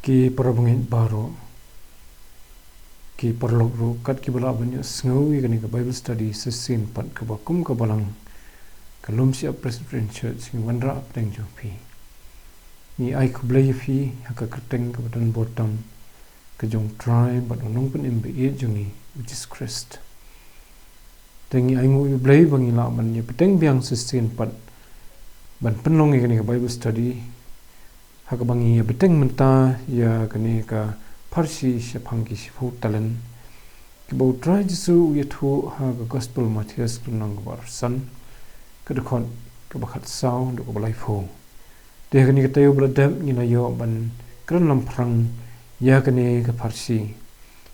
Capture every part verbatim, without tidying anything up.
Ki parabangeit baroh, ki paralok ruh, kat kiba lah ban ïohsngew ïa kane ka Bible study shisien pat kaba kum ka balang ka Lumshyiap Presbyterian Church, ngi wanrah hapdeng jong phi. Ngi ai khublei ïa phi ha ka kyrteng kaba donbor tam ka jong U Trai bad U Nongpynim ba ïeit jong ngi, U Jisu Khrist. Te ngi ainguh ïa U Blei ba ngi lah ban ïa bteng biang shisien pat ban pynlong ïa kane ka Bible study, ha kaba ngi ïa bteng mynta ïa kane ka pharshi shaphang ki shiphew talent kiba U Trai Jisu u ïathuh ha ka Gospel Mathaios, ka lynnong kaba arphew san, ka dkhot kaba khatsaw haduh kaba laiphew. Te ha kane ka taïew ba la dep ngi la ïoh ban kren lamphrang ïa kane ka pharshi.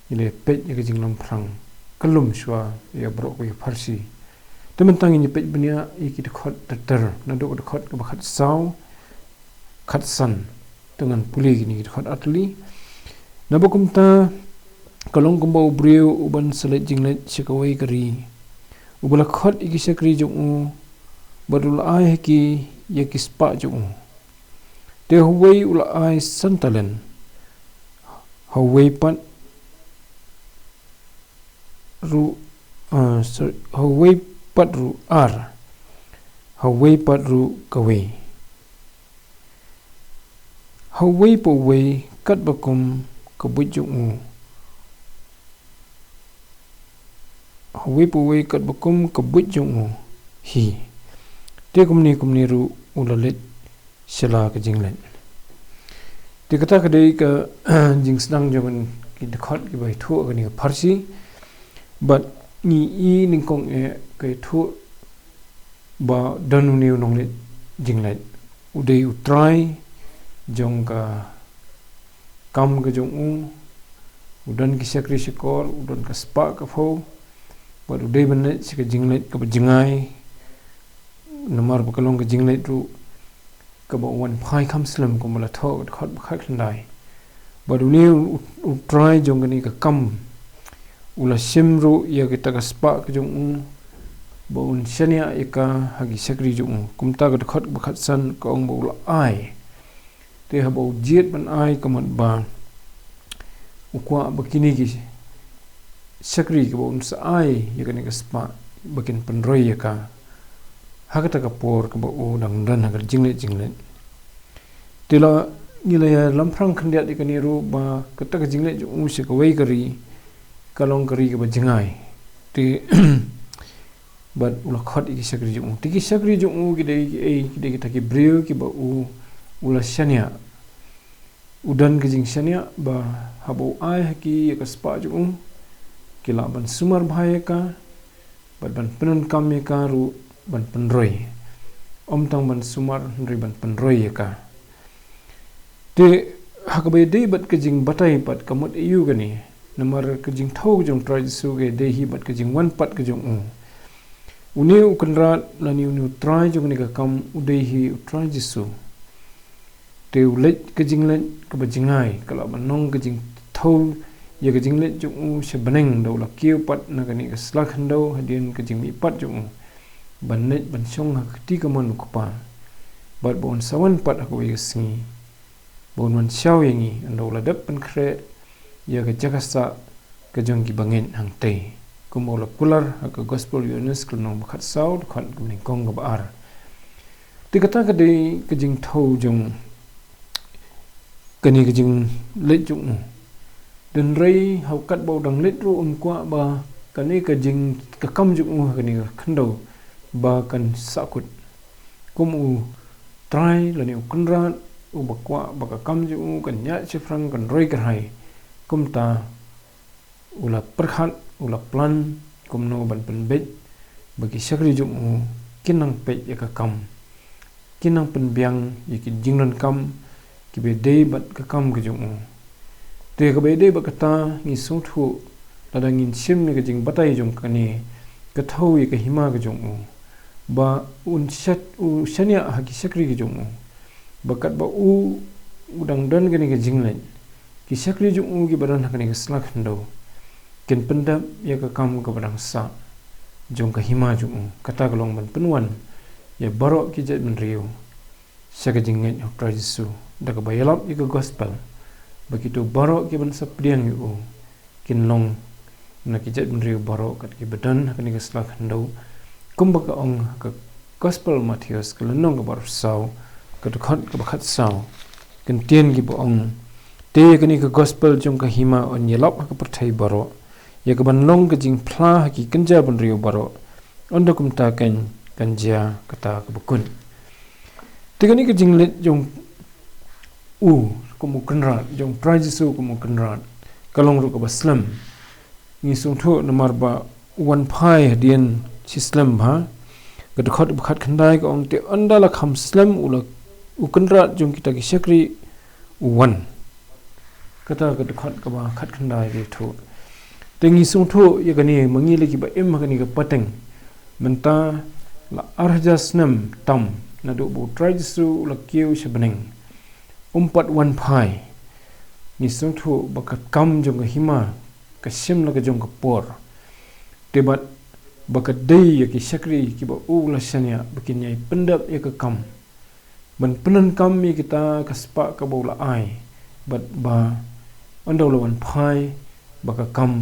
Ngi la peit ïa ka jinglamphrang kyllum shuwa ïa baroh kawei ka pharshi. Te mynta ngin ïa peit bniah ïa ki dkhot ter ter, naduh ka dkhot kaba khatsaw, khatsan. Te ngan pule kine ki dkhot artylli. Naba kumta ka long kumba u briew uban sa leit jingleit sha kawei ka ri, uba la khot ïa ki shakri jong u bad u la ai ha ki ïa ki spah jong u. Te ha uwei u la ai san talent, ha uwei pat ruh, ah, sorry, ha uwei pat ruh ar, ha uwei pat ruh kawei, ha uwei pa uwei katba kum ka buit jong u, ha uwei pa uwei katba kum ka buit jong u hi. Te kumne kumne ruh u la leit sha la ka jingleit. Te kata ka dei ka jingsdang jong ki dkhot kiba ïathuh ha kane ka pharshi. Bad ngi i nyngkong eh ka ïathuh ba don une u nongleit jingleit, u dei u trai jong ka kam ka jong u, u don ki shakri shakor, u don ka spah ka phew, bad u dei ban leit sha ka jingleit kaba jngai, namar ba ka long ka jingleit ruh kaba u wan phai kham slem, kumba la thoh ha ka dkhot ba khatkhyndai. Bad une u, u trai jong kane ka kam u la shim ruh ïa kita ka spah ka jong u ba un shaniah ïa ka ha ki shakri jong u. Kumta ka dkhot ba khatsan ka ong ba u la ai. Te haba u jied ban ai, ka mut ba u kwah ba kine ki shakri kiba un sa ai ïa kane ka spah ba kin pynroi ïa ka ha kata ka por kaba u dang don ha ka jingleit jingleit. Te la ngi la ïa lamphrang khyndiat ïa kane ruh ba kata ka jingleit jong u sha kawei ka ri ka long ka ri kaba jngai. Te bad u la khot ïa ki shakri jong u. Te ki shakri jong u ki dei kiei? Ki dei kita ki briew kiba u, u la shaniah. U don ka jingshaniah ba haba u ai ha ki ïa ka spah jong u, ki lah ban sumar bha ïa ka bad ban pyndonkam ïa ka ruh ban pynroi. Ym tang ban sumar hynrei ban pynroi ïa ka. Te ha kaba ïadei bad ka jingbatai pat, ka mut aïu kane? Namar ka jingthew jong u Trai Jisu ka ïadei hi bad ka jingwan pat ka jong u. Une u kynrad lane une u trai jong kane ka kam u dei hi u Trai Jisu. Te u leit ka jingleit kaba jngai, ka lah ban long ka jingthew ïa ka jingleit jong u sha bneng da u la kiew pat na kane ka sla khyndew hadien ka jingmihpat jong u ban leit ban shong ha ka kti kamon u Kpa. Bad ba un sa wan pat ha kawei ka sngi ba un wan shaw ïa ngi, ynda u la dep pynkhreh ïa ka jaka sah ka jong ki bangeit hangtei, kumba u la kular ha ka Gospel Ïoannis, ka lynnong ba khatsaw, dkhot kaba nyngkong kaba ar. Te kata ka dei ka jingthew jong kane ka jingleit jong u. Hynrei ha u katba u dang leit ruh um kwah ba kane ka jing, ka kam jong u ha kane ka khyndew ba kan sahkut. Kum u trai lane u kynrad uba kwah ba ka kam jong u kan ïaid shaphrang, kan roi kyrhai, kumta u la pyrkhat, u la plan kumno ban pynbeit ba ki shakri jong u kin nang peit ïa ka kam, kin nang pynbiang ïa ki jingdonkam kiba dei bad ka kam ka jong u. Te kaba dei bad kata, ngi sngewthuh lada ngin shim ïa ka jingbatai jong kane, ka thew ïa ka hima ka jong u ba un shat, u shaniah ha ki shakri ka jong u, ba katba u, u dang don kane ka jingleit, ki shakri jong u kiba don ha kane ka sla khyndew kin pyndep ïa ka kam kaba dang sah jong ka hima jong u. Kata ka long ban pynwan ïa baroh ki jaitbynriew sha ka jingngeit ha u Trai Jisu da kaba ïalap ïa ka gospel, ba kito baroh ki ban sa pdiang ïa u kin long na ki jaitbynriew baroh kat ki ba don ha kane ka sla khyndew. Kumba ka ong ha ka Gospel Mathaios ka lynnong kaba arphew saw, ka dkhot kaba khatsaw, ka ktien kaba ong: Te ïa kane ka Gospel jong ka hima yn ïalap ha ka pyrthei baroh, ïa kaban long ka jingphla ha ki kynja bynriew baroh. Ynda kumta kan, kan jia kata kaba kut. Te kane ka jingleit jong u kum u Kynrad, jong u Trai Jisu kum u Kynrad, ka long ruh kaba slem. Ngi sngewthuh namar ba u wan phai hadien shi slem bha. Ka dkhot ba khatkhyndai ka ong: Te ynda la kham slem u la, u Kynrad jong kita ki shakri u wan. Kata ka dkhot kaba khatkhyndai ka ïathuh. Te ngi sngewthuh ïa kane, ma ngi la ki ba im ha kane ka pateng. Mynta la ar hajar snem tam naduh ba u Trai Jisu u la kiew sha bneng, um pat wan phai. Ngi sngewthuh ba ka kam jong ka hima ka shim la ka jong ka por. Te bad ba ka dei ïa ki shakri kiba u la shaniah ba kin ïai pyndep ïa ka kam, ban pyndonkam ïa kita ka spah kaba u la ai, bad ba ynda u la wan phai ba ka kam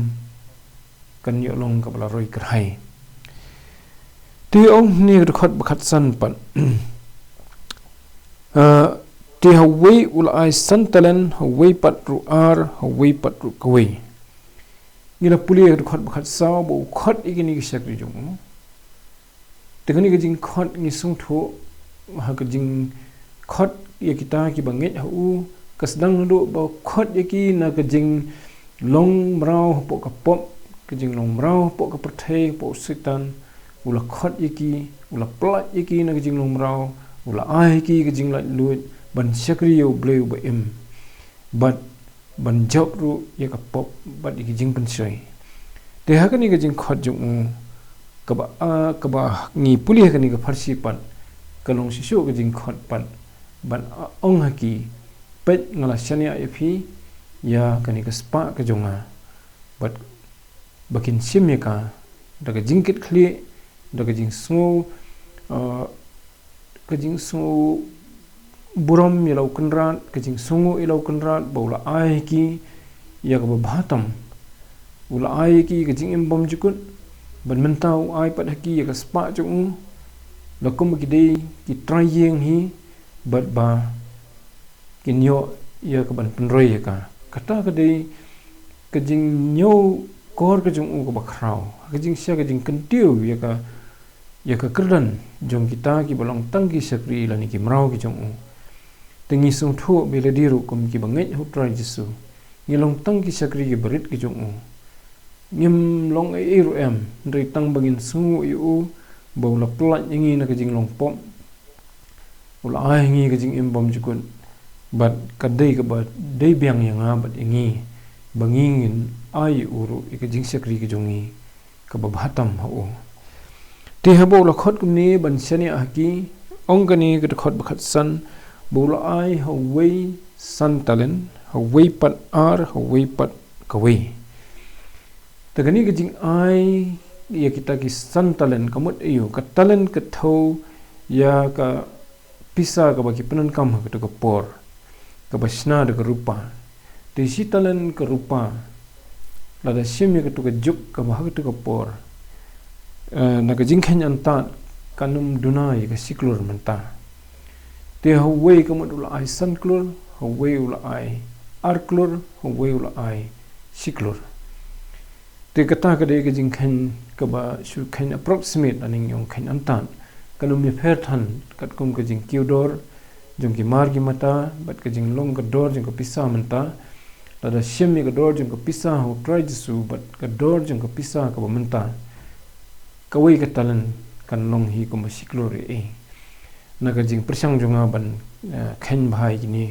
kan ïoh long kaba la roi kyrhai. Te ong hangne ka dkhot ba khatsan pat: Ah, te ha uwei u la ai san talent, ha uwei pat ruh ar, ha uwei pat ruh kawei. Ngi la pule ha ka dkhot ba khatsaw ba u khot ïa kine ki shakri jong u. Te kane ka jingkhot ngi sngewthuh ha ka jingkhot ïa kita kiba ngeit ha u, ka sdang naduh ba u khot ïa ki na ka jinglong mraw hapoh ka pop, ka jinglong mraw hapoh ka pyrthei, hapoh u Soitan. U la khot ïa ki, u la pyllait ïa ki na ka jinglong mraw, u la ai ïa ki ka jinglaitluid ban shakri ïa U Blei uba im, bad ban jop ruh ïa ka pop bad ïa ki jingpynshoi. Te ha kane ka jingkhot jong u kaba, ah, kaba ngi pule ha kane ka pharshi pat, ka long shisha ka jingkhot pat, ban, ah, ong ha ki: Peit, nga la shaniah ïa phi ïa kane ka spah ka jong nga, bad ba kin shim ïa ka da ka jingkitkhlieh, da ka jingsngew, ah, ka jingsngew burom ïa la u Kynrad, ka jingsngew ïa la u Kynrad ba u la ai ha ki ïa kaba bha tam. U la ai ha ki ka jingim bymjukut, bad mynta u ai pat ha ki ïa ka spah jong u, la kum ba ki dei ki trai ïing hi, bad ba kin ïoh ïa kaban pynroi ïa ka. Kata ka dei ka jingñiewkor ka jong u kaba khraw, ka jingshai, ka jingkyntiew ïa ka, ïa ka kyrdan jong kita kiba long tang ki shakri lane ki mraw ki jong u. Te ngi sngewthuh ba lada ruh kum kiba ngeit ha u Trai Jisu, ngi long tang ki shakri kiba rit ki jong u, ngim long ei ei ruh em, hynrei tang ba ngin sngew ïa u ba u la pyllait ïa ngi na ka jinglong pop, u la ai ha ngi ka jingim bymjukut, bad ka dei kaba dei biang ïa nga bad ïa ngi, ba ngi ngin ai ïa u ruh ïa ka jingshakri ka jong ngi kaba bha tam ha u. Te haba u la khot kumne ban shaniah ha ki, ong kane ka dkhot ba khatsan, ba u la ai ha uwei san talent, ha uwei pat ar, ha uwei pat kawei. Te kane ka jingai ïa kita ki san talent ka mut aïu? Ka talent ka thew ïa ka pisa kaba ki pyndonkam ha kato ka por, kaba shna da ka rupa. Te shi talent ka rupa, lada shim ïa kato ka juk kaba ha kato ka por, eh, na ka jingkheiñ antad kan ym duna ïa ka shi klur mynta. Te ha uwei ka mut u la ai san klur, ha uwei u la ai ar klur, ha uwei u la ai shi klur. Te kata ka dei ka jingkheiñ kaba shu kheiñ approximate, lane ngi ong kheiñ antad. Kan ym ïapher than katkum ka jingkiew dor jong ki mar ki mata bad ka jinglong ka dor jong ka pisa mynta. Lada shim ïa ka dor jong ka pisa ha u Trai Jisu bad ka dor jong ka pisa kaba mynta, kawei ka talent kan long hi kumba shi klur ei ei. Na ka jingpyrshang jong nga ban, eh, kheiñ bha ïa kine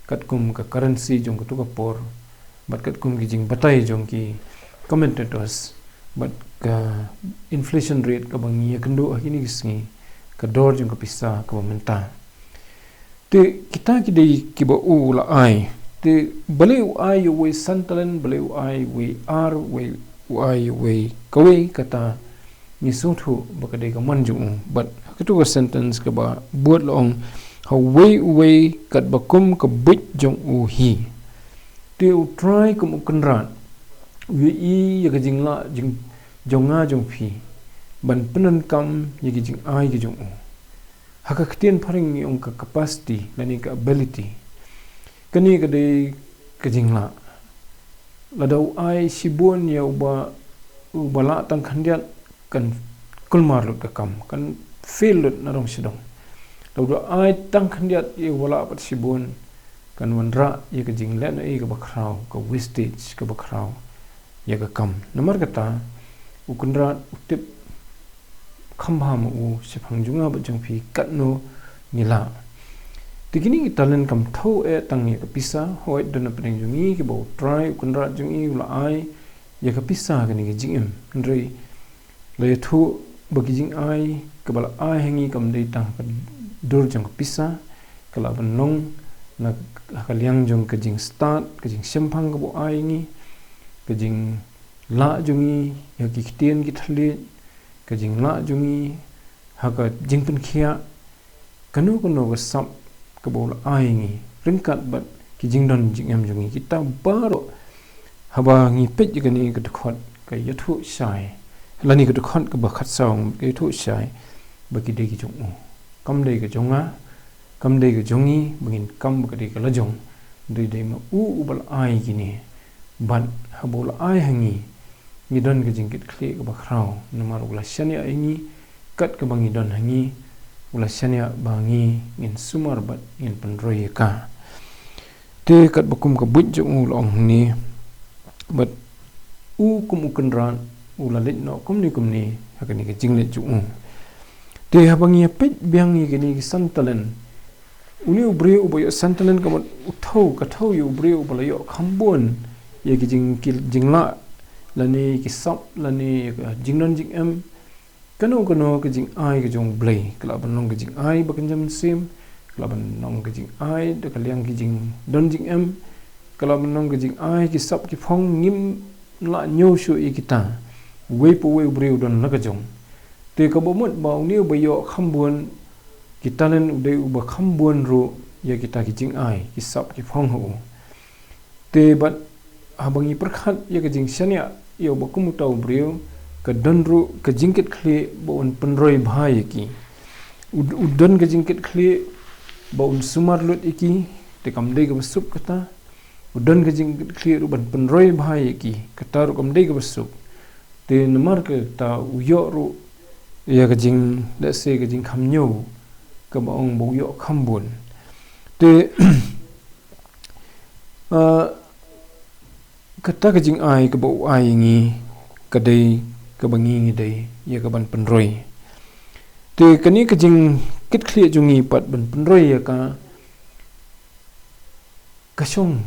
katkum ka currency jong kato ka por, bad katkum ki jingbatai jong ki commentators, bad ka inflation rate kaba ngi ïakynduh ha kine ki sngi, ka dor jong ka pisa kaba mynta. Te kita ki dei kiba u la ai. Te balei u ai ïa uwei san talent, balei u ai uwei ar, uwei, u ai uwei kawei, kata ngi sngewthuh ba ka dei ka mon jong u. Bad ha kato ka sentence kaba bud la ong, ha uwei uwei katba kum ka buit jong u hi. Te U Trai kum u Kynrad u ïohi ïa ka jinglah jing jong nga jong phi ban pyndonkam ïa ki jingai ki jong u. Ha ka ktien phareng ngi ong ka capacity lane ka ability. Kane ka dei ka jinglah. Lada u ai shibun ïa uba uba lah tang khyndiat kan kulmar lut ka kam, kan fail lut na dong sha dong. Lada u ai tang khyndiat ïa uba lah pat shibun kan wanrah ïa ka jingleh noh kaba khraw, ka wastage kaba khraw ïa ka kam. Namar kata u Kynrad u tip kham bha ma u shaphang jong nga bad jong phi katno ngi lah. Te kine ki talent kam thew eh tang ïa ka pisa, hooid don na pdeng jong ngi kiba U Trai u Kynrad jong ngi u la ai ïa ka pisa kane ka jingim. Hynrei la ïathuh ba ki jingai kaba la ai ha ngi kam dei tang ha ka dur jong ka pisa, ka lah ban long na ha ka liang jong ka jingstad, ka jingshemphang kaba u ai ha ngi, ka jinglah jong ngi ha ki ktien ki thylliej, ka jinglah jong ngi ha ka jingpynkhiah, kano kano ka sap kaba u la ai ha ngi ryngkat bad ki jingdon jingem jong ngi. Kita baroh haba ngi peit ïa kane ka dkhot ka ïathuh shai, lane ka dkhot kaba khatsaw ka ïathuh shai ba ki dei ki jong u, kam dei ka jong nga, kam dei ka jong ngi ba ngin kam ba ka dei ka la jong. Dei dei ma u uba la ai kine. Bad haba u la ai ha ngi, ngi don ka jingkitkhlieh kaba khraw namar u la shaniah ïa ngi kat kaba ngi don ha ngi. U la shaniah ba ngi ngin sumar bad ngin pynroi ïa ka. Te katba kum ka buit jong u la ong hangne, bad u kum u Kynrad u la leit noh kumne kumne ha kane ka jingleit jong u. Te haba ngi ïa peit biang ïa kine ki san talent, une u briew uba ïoh san talent ka mut u thew, ka thew ïa u briew uba la ïoh kham bun ïa ki jing, ki jinglah lane ki sap lane ka jingdon jingem. Kano kano ka jingai ka jong U Blei ka lah ban long ka jingai ba kynja mynsiem, ka lah ban long ka jingai da ka liang ki jingdon jingem, ka lah ban long ka jingai ki sap ki phong. Ngim lah ñiew shuh ïa kita. Uwei pa uwei u briew u don la ka jong. Te kaba mut ba une uba ïoh kham bun ki talent u dei uba kham bun ruh ïa kita ki jingai ki sap ki phong ha u. Te bad haba ngi pyrkhat ïa ka jingshaniah ïa uba kum uta u briew, ka don ruh ka jingkitkhlieh ba un pynroi bha ïa ki. U, u don ka jingkitkhlieh ba un sumar lut ïa ki, te kam dei kaba suk kata. U don ka jingkitkhlieh ruh ban pynroi bha ïa ki, kata ruh kam dei kaba suk. Te namar kata u ïoh ruh ïa ka jing, lehse ka jingkham ñiew kaba ong ba u ïoh kham bun. Te, ah, kata ka jingai kaba u ai ïa ngi ka dei kaba ngi ngi dei ïa ka ban pynroi. Te kane ka jingkitkhlieh jong ngi pat ban pynroi ïa ka, ka shong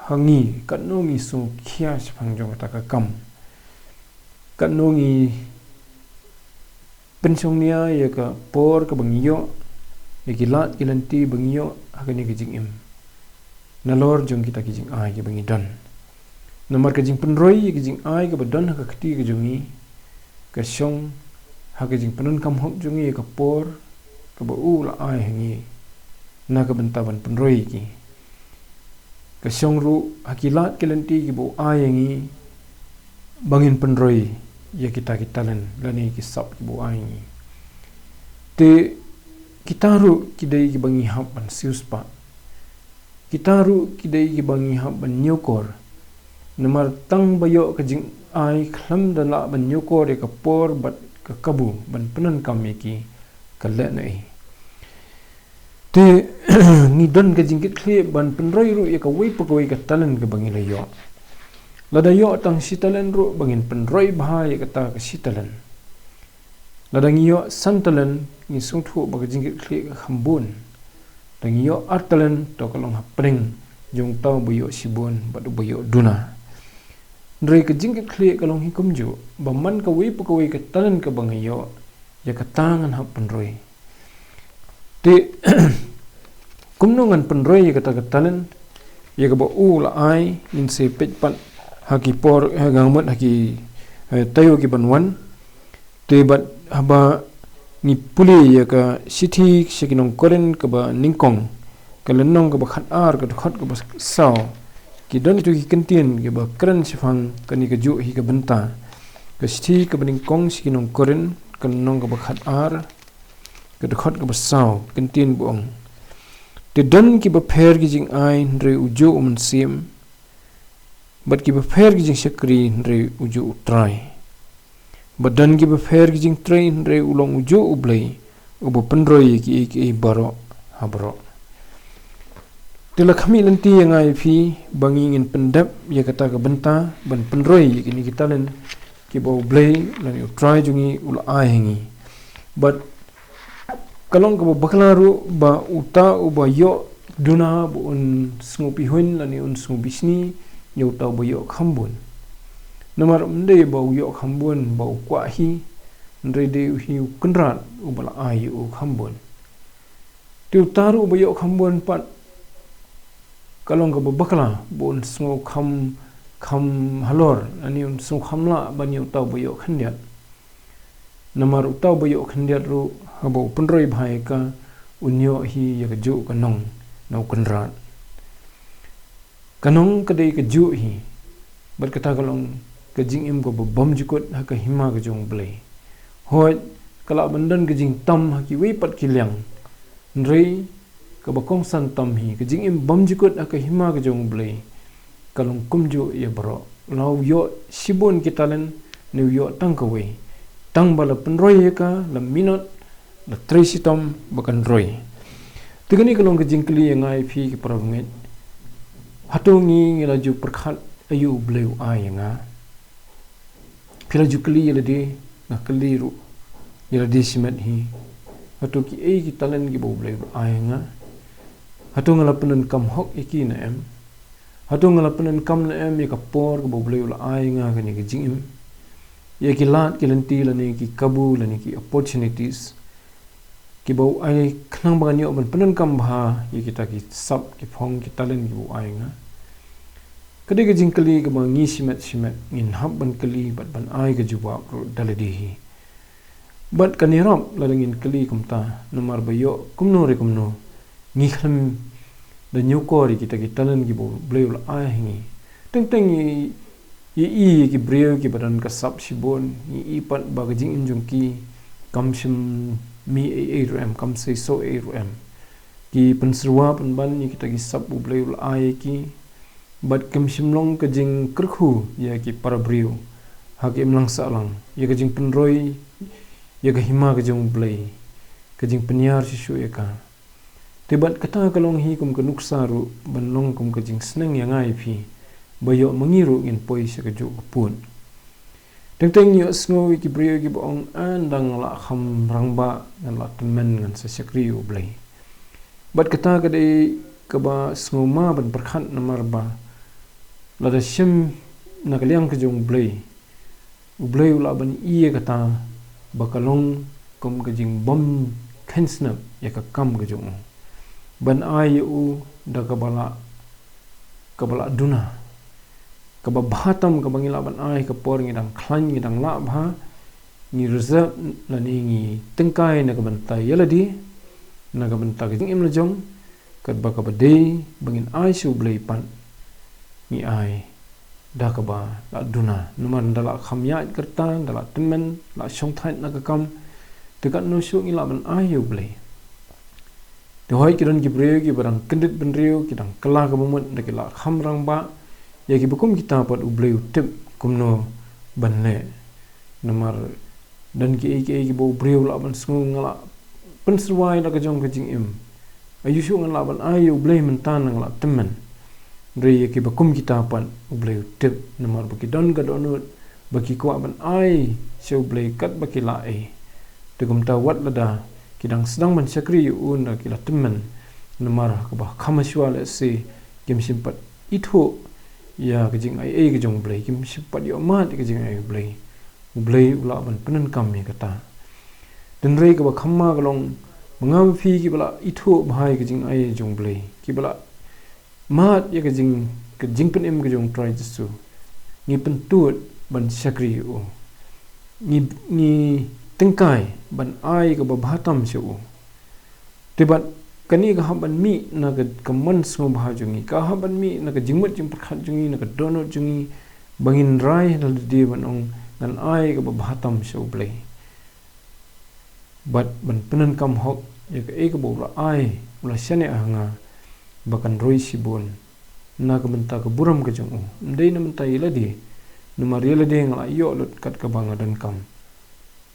ha ngi katno ngi sngewkhia shaphang jong kata ka kam. Katno ngi pynshongnia ïa ka por kaba ngi ïoh, ïa ki lad ki lynti ba ngi ïoh ha kane ka jingim, nalor jong kita ki jingai kiba ngi don. Namar ka jingpynroi ïa ka jingai kaba don ha ka kti ka jong ngi ka shong ha ka jingpyndonkam hok jong ngi ïa ka por kaba u la ai ha ngi na ka bynta ban pynroi ïa ki. Ka shong ruh ha ki lad ki lynti kiba u ai ïa ngi ba ngin pynroi ïa kita ki talent lane ki sap kiba u ai ïa ngi. Te kita ruh ki dei kiba ngi hap ban siewspah. Kita ruh ki dei kiba ngi hap ban ñiewkor. Namar tang ba ïoh ka jingai khlem da lah ban ñiewkor ïa ka por bad ka kabu ban pyndonkam ïa ki, ka lehnohei. Te ngi don ka jingkitkhlieh ban pynroi ruh ïa kawei pa kawei ka talent kaba ngi la ïoh. Lada ïoh tang shi talent ruh ba ngin pynroi bha ïa kata ka shi talent. Lada ngi ïoh san talent, ngi sngewthuh ba ka jingkitkhlieh ka kham bun. Lada ngi ïoh ar talent, to ka long hapdeng jong uta uba ïoh shibun bad uba ïoh duna. Hynrei ka jingkitkhlieh ka long hi kumjuh, ba man kawei pa kawei ka talent kaba nga ïoh, ïa kata ngan hap pynroi. Te kumno ngan pynroi ïa kata ka talent ïa kaba u la ai? Ngin sa peit pat ha ki por, ha ka mut ha ki, eh, taïew ki ban wan. Te bad haba ngi pule ïa ka shithi sha ki nong Korinth kaba nyngkong, ka lynnong kaba khatar, ka dkhot kaba saw, Ki don kito ki kyntien kiba kren shaphang kane kajuh hi ka bynta. Ka shithi kaba nyngkong sha ki nong Korinth, ka lynnong kaba khat ar, ka dkhot kaba saw, kyntien ba ong: Te don kiba pher ki jingai hynrei ujuh u Mynsiem, bad kiba pher ki jingshakri hynrei ujuh u Trai. Bad don kiba pher ki jingtrei hynrei u long ujuh U Blei, uba pynroi ïa kiei kiei baroh ha baroh. Te la khmih lynti ïa nga ïa phi ba ngi ngin pyndep ïa kata ka bynta ban pynroi ïa kine ki talent kiba U Blei lane U Trai jong ngi u la ai ha ngi. Bad ka long kaba bakla ruh ba uta uba ïoh duna ba un sngewbha lane un sngewbishni ïa uta uba ïoh kham bun. Namar ym dei ba u ïoh kham bun ba u kwah hi, hynrei dei hi U Kynrad uba la ai ïa u kham bun. Te uta ruh uba ïoh kham bun pat ka long kaba bakla ba un sngew kham, kham halor lane un sngew kham lah ban ïa uta uba ïoh khyndiat. Namar uta uba ïoh khyndiat ruh, haba u pynroi bha ïa ka, un ïoh hi ïa kajuh ka nong na U Kynrad. Ka nong ka dei kajuh hi, bad kata ka long ka jingim kaba bymjukut ha ka hima ka jong U Blei. Hooid, ka lah ban don ka jingtam ha kiwei pat ki liang, hynrei kaba kongsan tam hi, ka jingim bymjukut ha ka hima ka jong U Blei ka long kumjuh ïa baroh. La u ïoh shibun ki talent ne u ïoh tang kawei, tang ba la pynroi ïa ka, la minot, la trei shitom ba kan roi. Te kane ka long ka jingkylli ïa nga ïa phi ki para bangeit. Hato ngi ngi la ju pyrkhat aïu U Blei u ai ïa nga? Phi la ju kylli ïa lade, nga kylli ruh ïa lade shimet hi. Hato kiei ki talent kiba U Blei u ai ïa nga, hato nga la pyndonkam hok ïa ki ne em? Hato nga la pyndonkam ne em ïa ka por kaba U Blei u la ai ïa nga, kane ka jingim, ïa ki lad ki lynti lane ki kabu lane ki opportunities kiba u ai, khnang ba ngan ïoh ban pyndonkam bha ïa kita ki sap, ki phong, ki talent kiba u ai ïa nga? Ka dei ka jingkylli kaba ngi shimet shimet ngin hap ban kylli bad ban ai ka jubab ruh da lade hi. Bad kan ïarap lada ngin kylli kumta, namar ba ïoh kumno re kumno, ngi khlem da ñiewkor ïa kita ki talent kiba U Blei u la ai ha ngi. Teng teng ngi ïohi ïa ki briew kiba don ka sap shibun, ngi i pat ba ka jingim jong ki kam shym mih ei ei ruh em, kam seisoh ei ruh em. Ki pynsyrwa pynban ïa kita ki sap U Blei u la ai ïa ki, bad kim shym long ka jingkyrkhu ïa ki para briew ha ka imlang sahlang ïa ka jingpynroi ïa ka hima ka jong U Blei, ka jingpynïar shuh shuh ïa ka. Te bad kata ka long hi kum ka nuksa ruh ban long kum ka jingsneng ïa nga ïa phi, ba ïoh ma ngi ruh ngin poi sha kajuh ka pud. Teng teng ngi ïohsngew ïa ki briew kiba ong, "Ynda nga la kham rangbah, ngan la tymmen, ngan sa shakri ïa U Blei." Bad kata ka dei kaba sngewma ban pyrkhat, namar ba lada shim na ka liang ka jong U Blei, U Blei u lah ban ïohi ïa kata ba ka long kum ka jingbym kheiñ snep ïa ka kam ka jong u, ban ai ïa u da kaba lah, kaba lah duna, kaba bha tam, kaba ngi lah ban ai ka por ngi dang khlaiñ, ngi dang lah bha, ngi reserve lane ngi tyngkai na ka bynta ïa lade, na ka bynta ka jingim la jong, katba kaba dei ba ngin ai sha U Blei pat, ngi ai da kaba lah duna. Namar ynda la kham ïaid kyrta, ynda la tymmen, la shongthait na ka kam, te katno shuh ngi lah ban ai ïa U Blei? Te hooid, ki don ki briew kiba dang kyndit bynriew, ki dang kylla kaba mut, ynda ki la kham rangbah, ïa kiba kum kita pat U Blei u tip kumno ban leh. Namar don kiei kiei kiba u briew u lah ban sngew, nga la pynsyrwa ïa la ka jong ka jingim, aïu shuh ngan lah ban ai ïa U Blei mynta, nga la tymmen. Hynrei ïa kiba kum kita pat U Blei u tip, namar ba ki don ka dohnud ba ki kwah ban ai sha U Blei katba ki lah ei. Te kumta wat lada ki dang sdang ban shakri ïa u ynda ki la tymmen, namar kaba kham shuwa lehse kim shym pat ithuh ïa ka jingaiei ka jong U Blei, kim shym pat ïohmad ïa ka jingaiei U Blei, U Blei u lah ban pyndonkam ïa kata. Hynrei kaba kham ma ka long ba nga bad phi kiba la ithuh bha ïa ka jingaiei jong U Blei, kiba la mad ïa ka jing, ka jingpynim ka jong U Trai Jisu, ngi pyntud ban shakri ïa u. Ngi, ngi tyngkai ban ai kaba bha tam sha u. Te bad Kane ka hap ban mih na ka, ka mon sngewbha jong ngi, ka hap ban mih na ka jingmut jingpyrkhat jong ngi, na ka dohnud jong ngi, ba ngin rai ha lade ban ong ngan ai kaba bha tam sha U Blei. Bad ban pyndonkam hok ïa kaei kaba u la ai, u la shaniah ha nga, ba kan roi shibun na ka bynta ka burom ka jong u, ym dei na bynta ïa lade, namar ïa lade nga la ïoh lut kat kaba nga donkam.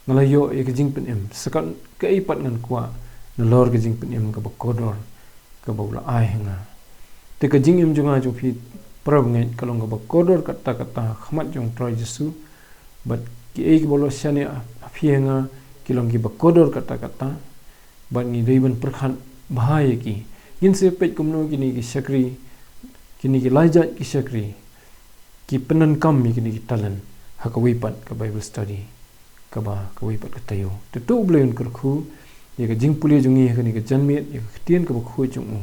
Nga la ïoh ïa ka jingpynim, sa kat kaei pat ngan kwah nalor ka jingpynim kaba kordor kaba u la ai ha nga. Te ka jingim jong nga jong phi para bangeit ka long kaba kordor katta katta ha khmat jong U Trai Jisu. Bad kiei kiba u la shaniah ha phi ha nga ki long kiba kordor katta katta. Bad ngi dei ban pyrkhat bha ïa ki. Ngin sa peit kumno kine ki shakri, kine ki lai jait ki shakri, ki pyndonkam ïa kine ki talent ha kawei pat ka Bible study, kaba kawei pat ka taïew. Te to U Blei un kyrkhu ïa ka jingpule jong ngi ha kane ka janmiet ïa ka ktien kaba khuid jong u.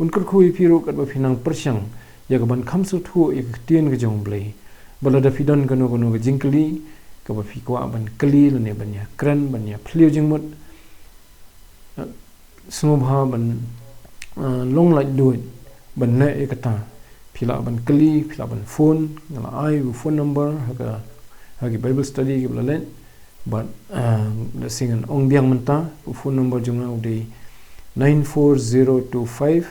Un kyrkhu ïa phi ruh katba phi nang pyrshang ïa ka ban kham sngewthuh ïa ka ktien ka jong U Blei. Ba lada phi don kano kano ka jingkylli kaba phi kwah ban kylli lane ban ïakren, ban ïaphylliew jingmut, sngewbha ban, ah, long laitluid ban leh ïa kata. Phi lah ban kylli, phi lah ban phone, nga la ai u phone number ha ka, ha ki Bible study kiba la leit. Bad, ah, lehse ngan ong biang mynta, u phone number jong nga u dei nine four zero two five,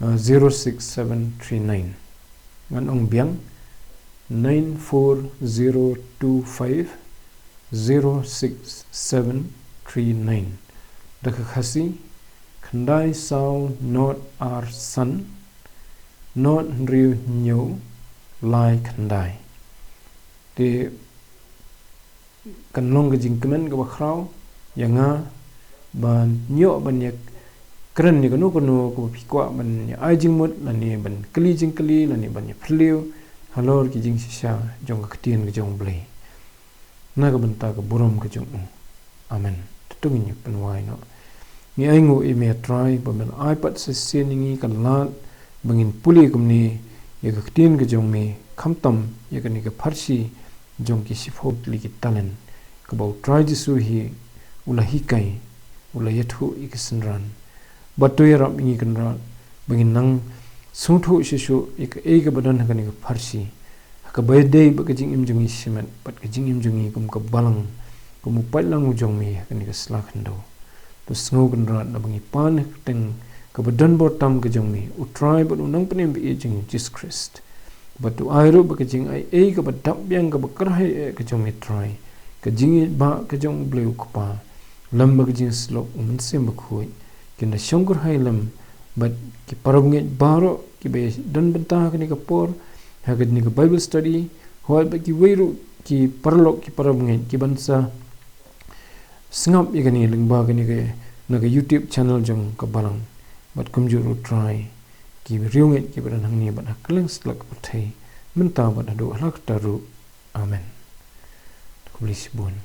ah, zero six seven three nine. Ngan ong biang, nine four zero two five zero six seven three nine. Da ka Khasi, khyndai saw nod ar san, nod hynriew hynñiew, lai khyndai. Te kan long ka jingkmen kaba khraw ïa nga ban ïoh ban ïakren ïa kano kano kaba phi kwah ban ïa ai jingmut lane ban kylli jingkylli lane ban ïaphylliew halor ki jingshisha jong ka ktien ka jong U Blei, na ka bynta ka burom ka jong u. Amen. To ngin ïa pynwai noh. Ngi ainguh ïa me, A Trai, ba men ai pat sa shisien ïa ngi ka lad ba ngin pule kumne ïa ka ktien ka jong me, khamtam ïa kane ka pharshi jong ki shiphew tylli ki talent kaba U Trai Jisu hi u la hikai, u la ïathuh ïa ki synran. Bad to ïarap ïa ngi, Kynrad, ba ngin nang sngewthuh shuh shuh ïa kaei kaba don ha kane ka pharshi, ha kaba ïadei bad ka jingim jong ngi shimet bad ka jingim jong ngi kum ka balang, kum u paidlang u jong me ha kane ka sla khyndew. To sngew, Kynrad, naba ngi pan ha ka kyrteng kaba donbor tam ka jong me, U Trai bad U Nongpynim ba ïeit jong ngi, U Jisu Khrist. Bad to ai ruh ba ka jingaiei kaba dap biang kaba kyrhai eh ka jong me, Trai, ka jingïeit ba ka jong U Blei U Kpa lem bad ka jingïasyllok U Mynsiem Bakhuid kin da shong kyrhai lem bad ki para bangeit baroh kiba don bynta ha kane ka por, ha kane ka Bible study, hooid bad kiwei ruh ki paralok, ki para bangeit kiban sa sngap ïa kane lyngba kane ka, na ka YouTube channel jong ka balang. Bad kumjuh ruh, Trai, ki riewngeit kiba don hangne bad ha kylleng satlak ka pyrthei, mynta bad haduh hala karta ruh. Amen. Khublei shibun.